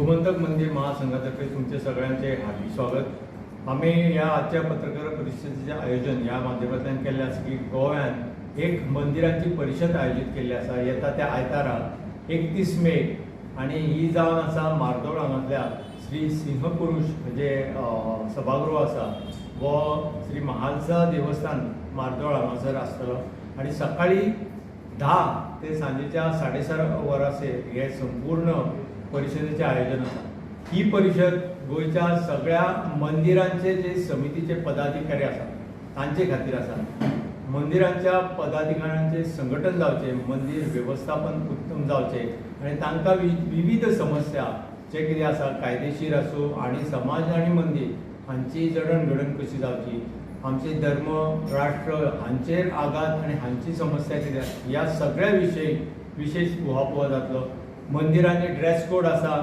गोमंतक मंदिर महासंघातर्फे तुमचे सगळ्यांचे हार्दिक स्वागत. आमी ह्या आजच्या पत्रकार परिशदेचें आयोजन ह्या माध्यमांतल्यान केल्लें आसा की गोव्यान एक मंदिरांची परिशद आयोजीत केल्ली आसा येता त्या आयतारा 31 मे आनी ही जावन आसा मार्दोळ हांगासल्या श्री सिंहपुरुष जे सभागृह आसा वो श्री महालसा देवस्थान मार्दोळ हांगासर आसतलो आनी सकाळी 10 ते सांजेच्या 7:30 वरांचेर हे संपूर्ण परिशदेचें आयोजन आसा. ही परिशद गोंयच्या सगळ्या मंदिरांचे जे समितीचे पदाधिकारी आसा तांचे खातीर आसा. मंदिरांच्या पदाधिकाऱ्यांचे संघटन जावचें, मंदीर वेवस्थापन उत्तम जावचें आनी तांकां विविध समस्या जे कितें आसा कायदेशीर आसूं आनी समाज आनी मंदीर हांची जडण घडण कशी जावची, आमचे धर्म राष्ट्र हांचेर आघात आनी हांची समस्या कितें आसा ह्या सगळ्या विशयी विशेश उहापोह जातलो. मंदिरांनी ड्रेस कोड आसा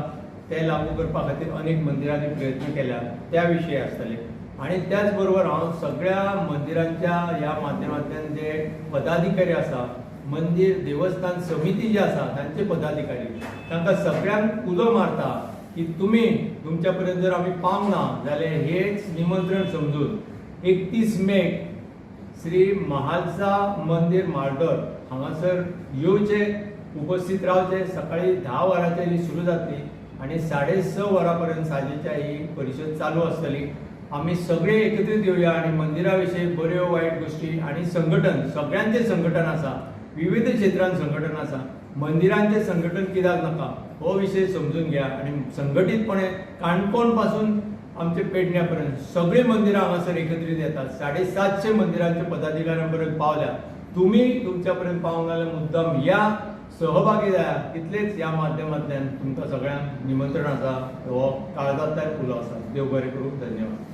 ते लागू करपा खातीर अनेक मंदिरांनी प्रयत्न केल्या त्या विशयी आसतले. आनी त्याच बरोबर हांव सगळ्या मंदिरांच्या ह्या माध्यमांतल्यान जे पदाधिकारी आसा, मंदीर देवस्थान समिती जी आसा तांचे पदाधिकारी तांकां सगळ्यांक उलो मारता की तुमी तुमच्या पर्यंत जर आमी पावंक ना जाल्यार हेच निमंत्रण समजून 31 मेक श्री महालसा मंदीर मार्दोळ हांगासर येवचे, उपस्थित रावचे. सकाळी 10 वरांचेर ही सुरू जातली आनी 6:30 वरां पर्यंत सांजेच्या ही परिशद चालू आसतली. आमी सगळे एकत्रीत येवया आनी मंदिरा विशयी बऱ्यो वायट गोश्टी आनी संघटन, सगळ्यांचें संघटन आसा, विविध क्षेत्रांत संघटन आसा, मंदिरांचें संघटन कित्याक नाका हो विशय समजून घ्या आनी संघटीतपणे काणकोण पासून आमचे पेडण्या पर्यंत सगळीं मंदिरां हांगासर एकत्रीत येतात. 750 मंदिरांच्या पदाधिकाऱ्यां पर्यंत पावल्या. तुमी तुमच्या पर्यंत पावंक जाल्यार मुद्दाम या, सहभागी जाया. इतलेच ह्या माध्यमांतल्यान तुमकां सगळ्यांक निमंत्रण आसा. हो काळजांतल्यान उलो आसा. देव बरें करूं. धन्यवाद.